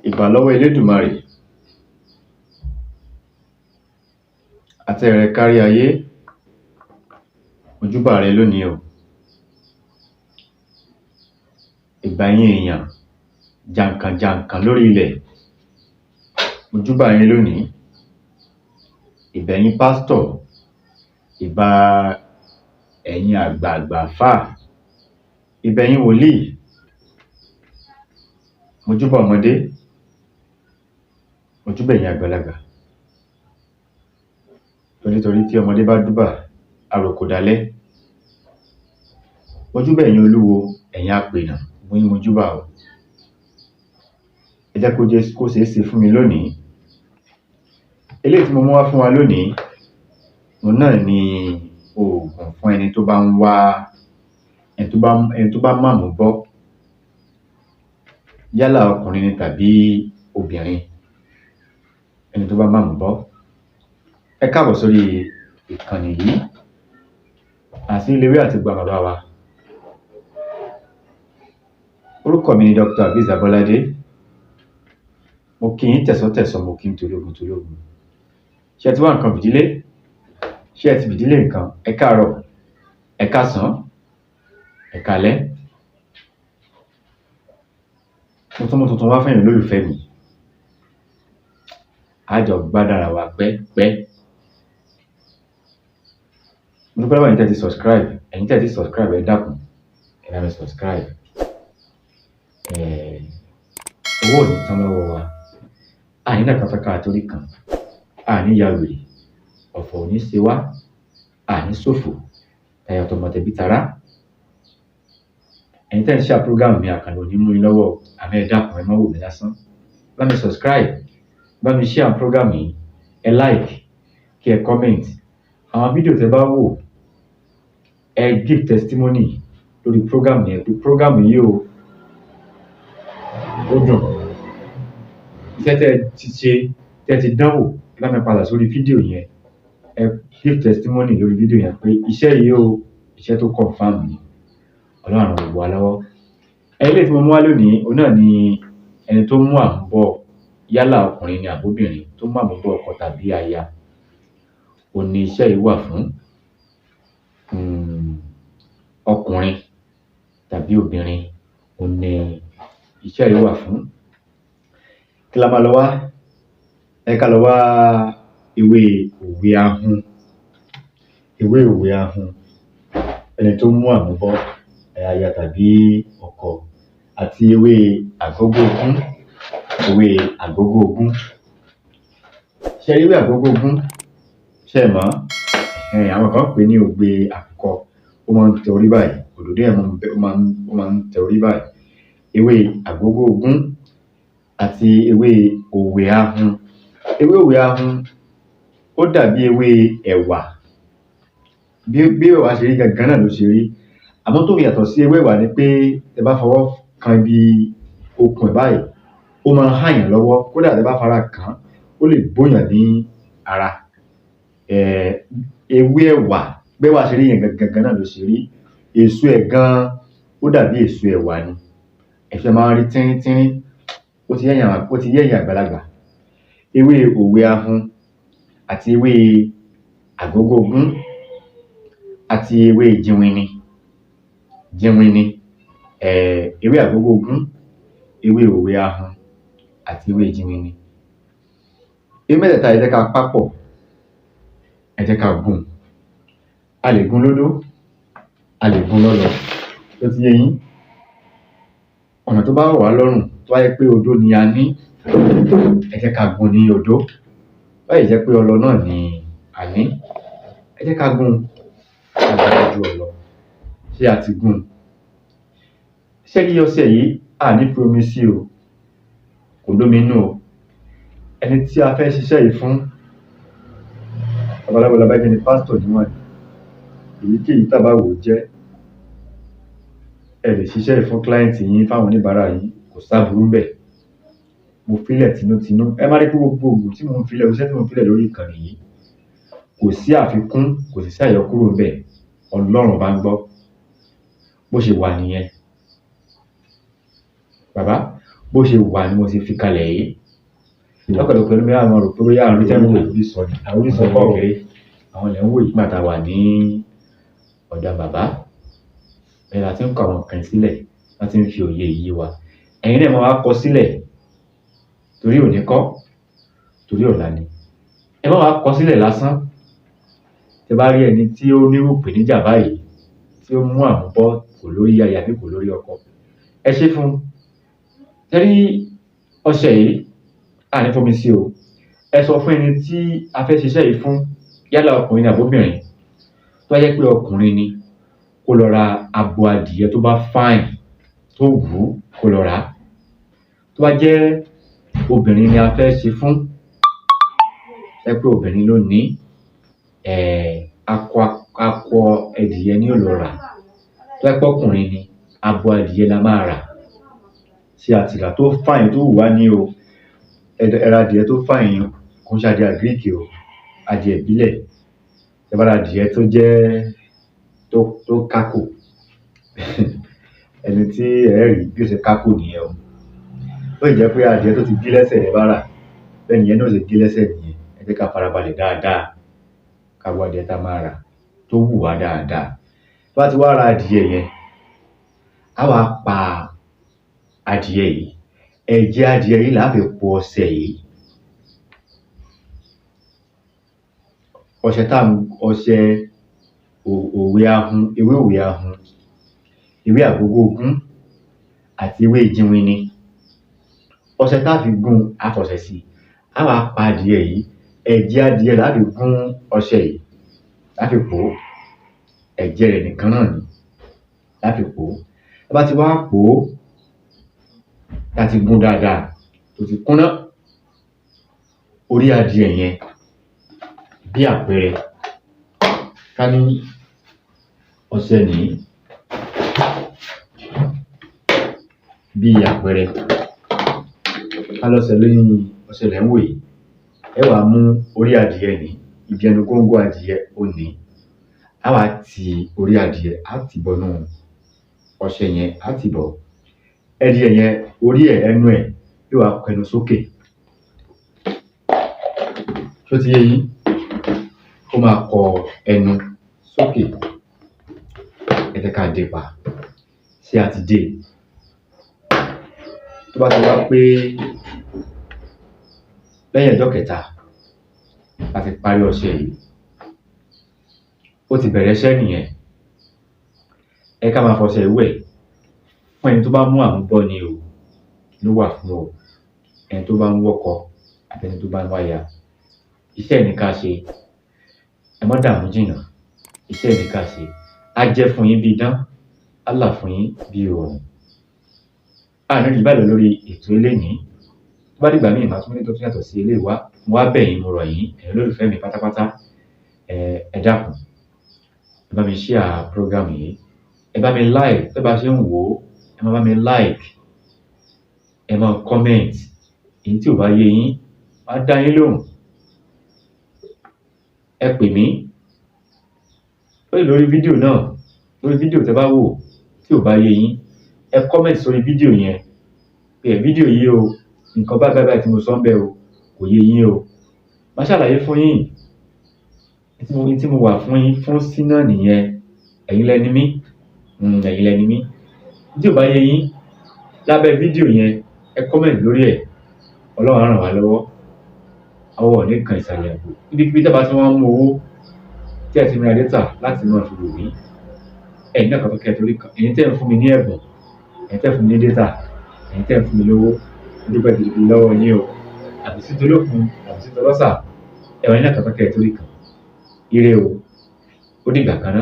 Ìbà lọ́wọ́ Elédùmarè, atẹ́rẹrẹ kárí ayé, mo júbà rẹ lónìí o. Ìbà ẹ̀yin èèyàn jànkàn-jànkàn lórí ilẹ̀, mo júbà yín lónìí. Ìbà ẹ̀yin pásítọ̀, ìbà ẹ̀yin àgbààgbà àfáà, ìbà ẹ̀yin wòlíì, mo júbà ọmọdé, mo júbà ẹ̀yin àgbàlagbà. Torí tí ọmọdé bá júbà, á roko dalẹ́. Mo júbà ẹ̀yin olúwo, ẹ̀yin apènà, gbogbo yín mo júbà o. Ẹ jẹ́ kó jẹ́ kó ṣeé ṣe fún mi lónìí. Eléyìí tí mo mú wá fún wa lónìí, òun náà ni oògùn fún ẹni tó bá ń wá ẹni tó bá mámùúbọ́, yálà ọkùnrin ni tàbí obìnrin, ẹni tó bá mámùúbọ́. Ẹ káàbọ̀ sórí ìkànnì yìí, Àṣírí Lewé Àtegbò àwọn bàbá wa. Orúkọ mi ni Dr. Azeez Abọ́ládé. Mo kí yín tẹ̀sọ́tẹ̀sọ́, mo kí yín tológun tológun. Ṣé ẹ ti wá nǹkan fìdílé? Ṣé ẹ ti fìdílé nǹkan? Ẹ káàárọ̀, ẹ káàsán, ẹ káalẹ́. Mo tún mú tuntun wá fún ẹ̀yin olólùfẹ́ mi. Á jọ gbádùn ara wa pẹ́pẹ́. Mo dúpẹ́ lọ́wọ́ ẹ̀yin tẹ́ ẹ ti subscribe, ẹ̀yin tẹ́ ẹ ti subscribe, ẹ dákun, ẹ bá mi subscribe. Owó ò ní tán lọ́wọ́ wa. A ní nàkàtàkà àtorí kan, a ní ya wèrè, ọ̀fọ̀ ò ní ṣe wá, a ní ṣòfò, tayọ tọmọ tẹbí tará. Ẹ̀yin tẹ́ ẹ̀ ń share program mi, àkànlò ò ní mú yín lọ́wọ́ o, àmọ́ ẹ dákun, ẹ má wò mí lásán. Bá mi subscribe, bá mi share program yìí, ẹ like, kí ẹ comment. Àwọn fídíò tẹ́ bá wò, ẹ give testimony lórí program yẹn pé program yìí o, ó dùn. Iṣẹ́ tẹ́ ẹ ti ṣe, tẹ́ ẹ ti dánwò, ẹ bá mi padà sórí fídíò yẹn, ẹ give testimony lórí fídíò yẹn pé iṣẹ́ yìí o, iṣẹ́ tó confirm ni. Ọlọ́run á ràn gbogbo wa lọ́wọ́. Eléyìí tí mo mú wá lónìí, òun náà ni ẹni tó mú àmúbọ̀, yálà ọkùnrin ni àbóbìnrin, tó mú àmúbọ̀ ọkọ tàbí aya, òun ni iṣẹ́ yìí wà fún. Ọkùnrin tàbí obìnrin, òun ni iṣẹ́ yìí wà fún. Kí la máa lọ wá? Ẹ ká lọ wá ewé òwe ahun. Ewé òwe ahun, ẹni tó mú àmúbọ́, aya tàbí ọkọ, àti ewé àgógó ogún, ewé àgógó ogún. Ṣé ẹ rí ewé àgógó ogún? Ṣé ẹ mọ̀ ọ́n? Àwọn kan ń pè é ní ògbé àkùkọ. Ó máa ń tẹ orí báyìí, òdòdó ẹ̀ ó máa ń tẹ orí báyìí. Ewé àgógó ogún àti ewé òwè ahun. Ewé òwè ahun, ó dàbí ewé ẹ̀wà. Bí ẹ̀wà ṣe rí gangan náà ló ṣe rí. Àmọ́ tó fi yàtọ̀ sí ewé ẹ̀wà ni pé tẹ́ bá fọwọ́ kan ibi okùn ẹ̀ báyìí, ó máa ń hàyàn lọ́wọ́. Kódà tẹ́ bá fara kàn án, ó lè bóyàn ní ara. Ewé ẹ̀wà, bẹ́wà ṣe rí yẹn gangan náà ló ṣe rí. Èso ẹ̀ gan, ó dàbí èso ẹ̀wà ni. Èso ẹ̀ máa ń rí tínrín tínrín. Ó ti yé ẹ̀yin àgbàlagbà. Ewé òwe ahun àti ewé àgógó ogún àti ewé jìnwìnì, jìnwìnì, ewé àgógó ogún, ewé òwe ahun àti ewé jìnwìnì. Ewé mẹ́tẹ̀ẹ̀ta yìí, ẹ jẹ́ ká pápọ̀, ẹ jẹ́ ká gún. A lè gún lódó, a lè gún lọ́lọ. Ṣó ti yé yín? Ọ̀nà tó bá rọ̀ wá lọ́rùn, tó bá jẹ́ pé odó ni a ní, ẹ jẹ́ ká gún ní odó. Tó bá sì jẹ́ pé ọlọ náà ni a ní, ẹ jẹ́ ká gún ká gún lójú ọlọ. Ṣé a ti gún un? Ṣé rí ọṣẹ yìí, a ní fi omi sí o, kò lómi nínú o. Ẹni tí a fẹ́ ṣiṣẹ́ yìí fún, babaláwo la bá jẹ́ ni, pásítọ̀ níwọ̀n ni, èyíkéyìí tá bá wò ó jẹ́, ẹ lè ṣiṣẹ́ yìí fún client yín, fáwọn oníbàárà yín, kò sáburú ńbẹ̀. Mo fílẹ̀ tinútinú. Ẹ má rí pé gbogbo òògùn tí mò ń filẹ̀, iṣẹ́ tí mò ń filẹ̀ lórí ìkànnì yìí, kò sí àfikún, kò sì sí àyọkúrò ńbẹ̀. Ọlọ́run bá ń gbọ́. Bó ṣe wà nìyẹn. Bàbá, Bó ṣe wà ni mo ṣe fi kalẹ̀ yìí. Lọ́pọ̀lọpọ̀ ẹlòmíì á máa rò pé bóyá àrùn tẹ́ ń wò yìí sọ ni, àwọn orísun Àwọn kọ́ o. kékeré àwọn ilẹ̀ ń wò yìí. Nígbà tá a wà ní ọ̀dọ̀ bàbá, bẹ́ẹ̀ la ti ń kọ àwọn nǹkan sílẹ̀, wọ́n ti ń fi òye yìí wa. Ẹ̀yin náà máa wá kọ sílẹ̀ torí òní kọ́, torí ọ̀la ni. Ẹ má wá kọ sílẹ̀ lásán. Tẹ bá rí ẹni tí ó nírú ìpèníjà báyìí, tí ó mú àmúbọ́ kò lórí aya àbí kò lórí ọkọ, ẹ ṣé fún un. Ṣé rí ọṣẹ yìí, a ní fomi sí o. Ẹ sọ fún ẹni tí a fẹ́ ṣiṣẹ́ yìí fún, yálà ọkùnrin ni àbóbìnrin. Tó bá jẹ́ pé ọkùnrin ni, kó lọ ra abo adìyẹ tó bá fine, tó wù ú, kó lọ rà á. Tó bá jẹ́ obìnrin ni a fẹ́ ṣe fún, jẹ́ pé obìnrin ló ní, akọ akọ adìyẹ ni yóò lọ rà. Tó bá jẹ́ pé ọkùnrin ni, abo adìyẹ la máa rà. Tí a ti rà tó fine, tó wù wá ní o. Ẹ ra adìyẹ tó fine, kò ń ṣe adìyẹ àgíríìkì o, adìyẹ ìbílẹ̀. Ẹ bá ra adìyẹ tó jẹ́ tó kákò, ẹni tí ẹ rí bí ó ṣe kákò nìyẹn o. Ó lè jẹ́ pé adìyẹ tó ti gé lẹ́sẹ̀ lẹ bá rà, bẹ́ẹ̀ nìyẹn náà ó ṣe gé lẹ́sẹ̀ nìyẹn. Ẹ jẹ́ ká farabalẹ̀ dáadáa, ká wo adìyẹ tá a máa rà tó wù wá dáadáa. Tó bá ti wá ra adìyẹ yẹn, á wá pa adìyẹ yìí. Ẹ̀jẹ̀ adìyẹ yìí là á fi po ọṣẹ yìí. Ọṣẹ tá ọṣẹ òwe ahun, ewé òwe ahun, ewé àgógó ogún àti ewé ìjìnwìnì. Ọṣẹ tá fi gún, á fọṣẹ sí i. Á wá pa adìyẹ yìí. Ẹ̀jẹ̀ adìyẹ là á fi gún ọṣẹ yìí, là á fi pò ó. Ẹ̀jẹ̀ rẹ̀ nìkan náà ni là á fi pò ó. Tá bá ti wá pò ó, tá ti gún dáadáa, tó ti kúnná, orí adìyẹ yẹn bí àpẹẹrẹ, ká ní ọṣẹ nìí bí àpẹẹrẹ, ká lọ́ṣẹ lóyún ọṣẹ lẹ̀ ń wò yìí. Ẹ wá mú orí adìyẹ nìí, ibi ẹnu góńgó adìyẹ òun nìí. Á wá ti orí adìyẹ, á tì bọnú ọṣẹ yẹn, á tì bọ̀. Adìyẹ yẹn, orí ẹ̀, ẹnu ẹ̀ yóò wá kẹnu sókè. Ṣó ti yé yín? Ó máa kọ ẹnu sókè. Ẹ jẹ́ ká dé pa. Ṣé a ti dé e? Tó bá ti wá pé lẹ́yìn ọjọ́ kẹta tá ti parí ọṣẹ yìí, ó ti bẹ̀rẹ̀ iṣẹ́ nìyẹn. Ẹ ká máa fọṣẹ yìí wẹ̀. Fún ẹni tó bá mú àmúbọ́ ni o, ló wà fún o. Ẹni tó bá ń wọ́kọ àbí ẹni tó bá ń wáya. Iṣẹ́ yìí ni ká ṣe. Ẹ má dààmú jìnnà. Iṣẹ́ yìí ni ká ṣe. Á jẹ́ fún yín bí idán, á là fún yín bí oòrùn. A ní rí jù báyìí lọ lórí ètò elénìí. Tó bá dìgbà míì, màá tún ní tó tún yàtọ̀ sí eléyìí wá. Mo wá bẹ̀ yín, mo rọ̀ yín, ẹ̀yin olólùfẹ́ mi pátápátá. Ẹ dákun, ẹ bá mi share program yìí. Ẹ bá mi like, tẹ́ bá ṣe ń wò ó, ẹ máa bá mi like, ẹ máa comment. Èyí tí ò bá yé yín, màá dá yín lóhùn. Ẹ pè mí. Ó lè lórí fídíò náà, lórí fídíò tẹ́ bá wò tí ò bá yé yín, ẹ comment sórí fídíò yẹn pé ẹ fídíò yìí o, nǹkan báyìí báyìí báyìí tí mo sọ ńbẹ̀ o, kò yé yín o. Màá ṣàlàyé fún yín. Ohun tí mo wà fún yín fún sí náà nìyẹn. Ẹ̀yin lẹni mí, ẹ̀yin lẹni mí. Tí ò bá yé yín, lábẹ́ fídíò yẹn, ẹ comment lórí ẹ̀. Ọlọ́run á ràn wá lọ́wọ́. Ọwọ́ ò ní kan ìsàlẹ̀ àpò. Níbikíbi tẹ́ bá tí wọ́n ń mú owó tí ẹ ti ra data láti máa fi wò mí, ẹ̀yin náà kan tó kẹ́ ẹ torí kan. Ẹ̀yin tẹ́ ń fún mi ní ẹ̀bùn, ẹ̀yin tẹ́ ń fún mi ní data, ẹ̀yin tẹ́ ń fún mi lówó, mo dúpẹ́ gidigidi lọ́wọ́ yín o. Àbùsí tolókun, àbùsí tọlọ́sà, ẹ̀yin náà kan tó kẹ́ ẹ torí kan. Ire o, ó dìgbà kan ná.